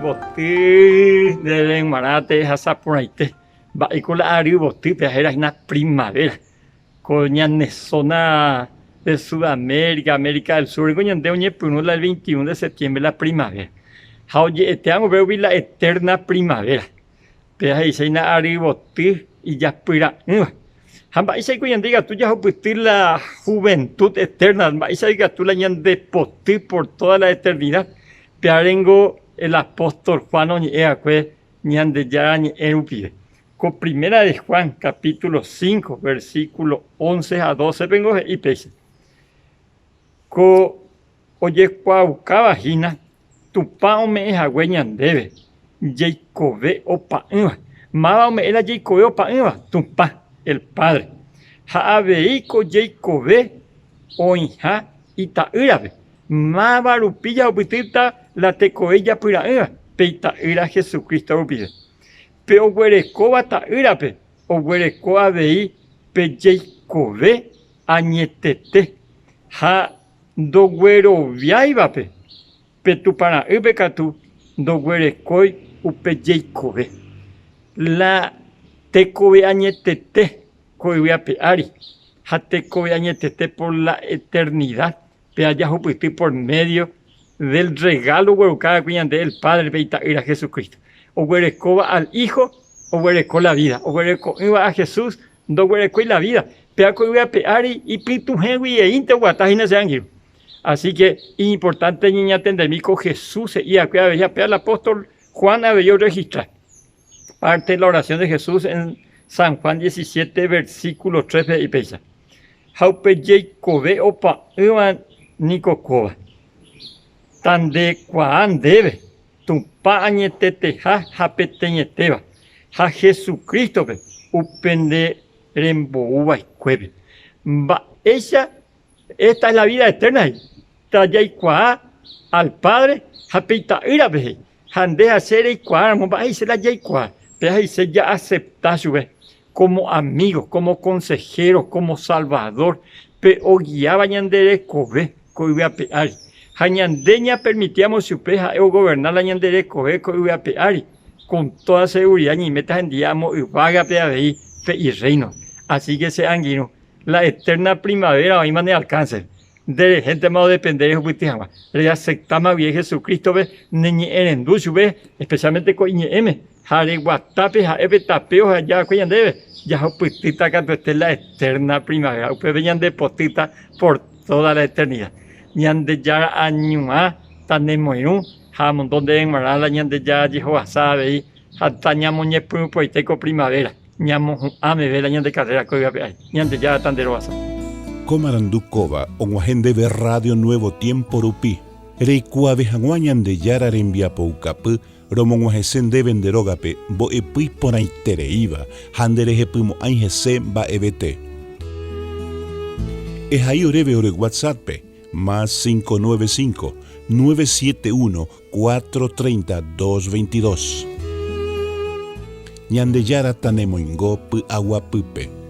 Aryvoty ndéve g̃uarã tehasa porãite. Mba'éiko la aryvotýpe héra hína primavera. Ko ñane zona de Sudamérica, América del Sur niko ñande oñepyrũ la el 21 de septiembre la primavera. Ha oje'ete ambueve la eterna primavera. Péva he'ise hína aryvoty ijapyra'ỹva. Ha mba'éichaiko ñande ikatu jahupyty la juventud eterna, mba'éicha ikatu la ñande poty por toda la eternidad. Pévarengo el apóstol Juan oñe'ẽ va'ekue Ñandejára ñe'ẽ rupive. Ko Primera de Juan capítulo 5, versículo 11 ha 12 pengo he'i péicha, Ko ojekuaaukáva hína Tupã ome'ẽ hague ñandéve jeikove opa'ỹva. Máva ome'ẽ la jeikove opa'ỹva? Tupã, el Padre. Ha avei ko jeikove oĩha Ita'ýrape. Máva rupi jahupytýta la tekove ijapyra'ỹva? Pe Ita'ýra Jesucristo rupive. Pe oguerekóva Ta'ýrape oguereko avei pe jeikove añetete ha ndogueroviáivape pe Tupã Ra'ýpe katu ndoguerekói upe jeikove. La tekove añetete ko yvy ape ári ha tekove añetete por la eternidad pe ajahupyty por medio del regalo ogueruka va'ekue ñande el Padre pe Ita'ýra Jesucristo. Oguerekóva al Hijo oguereko la vida, oguereko'ỹva a Jesús Ndoguerekói la vida, péva ko yvy ape ári ipytuhẽgui eínte oguata hína che angirũ. Así que iñimportánte ñañatendemi ko Jesús he'i va'ekue avei ha péva el apóstol Juan avei orrehistra. Parte de la oración de Jesús en San Juan 17 versículo 3 he'i péicha. Ha upe jeikove opa'ỹva niko kóva, tandekuaa ndéve Tupã añeteteha ha peteĩetéva, ha Jesucristo-pe, upe nde rembou va'ekuépe. Mba'éicha Esta es la vida eterna he'i, tajaikuaa al Padre ha pe Ita'ýrape he'i, ha nde ha che reikuaáramo mba'éicha la jaikuaa, péva he'ise ja'acepta chupe como amigo, como consejero, como salvador, pe ogiáva ñande rekove ko yvy ape ári. Ha ñande ñapermitiamo chupe ha'e ogoverna la ñande rekove ko yvy ape ári, con toda seguridad ñaiméta hendive amo yvágape avei pe Irréino. Así que che angirũ, la eterna primavera oĩma ne alcance. Nderehéntema odepende rehupyty hag̃ua. Reaseptáma guive Jesucristo-pe ne ñe'ẽrendu chupe, especialmente ko iñe'ẽme, ha reguatápe ha'e pe tape oheja va'ekue ñandéve, jahupytýta katuete la eterna primavera. Upépe ñandepotýta por toda la eternidad. Ñandejára añuã tanemoirũ ha amondo ndéve g̃uarã la Ñandejára jehovasa avei ha tañamoñepyrũporãite ko primavera. Ñamohu'ã meve la ñande karréra ko yvy ape ári. Ñandejára tanderovasa. Ko marandu kóva og̃uahẽ ndéve Radio Nuevo Tiempo rupi, reikuaave hag̃ua Ñandejára rembiapoukapy romog̃uahẽse ndéve nde rógape mbo'epy iporãitereíva ha nderehepymo'ãi hese mba'evete. Ehai oréve ore WhatsApp-pe, más 595 971 4:30 2:22. Ñandejára tanemoingo py'aguapýpe.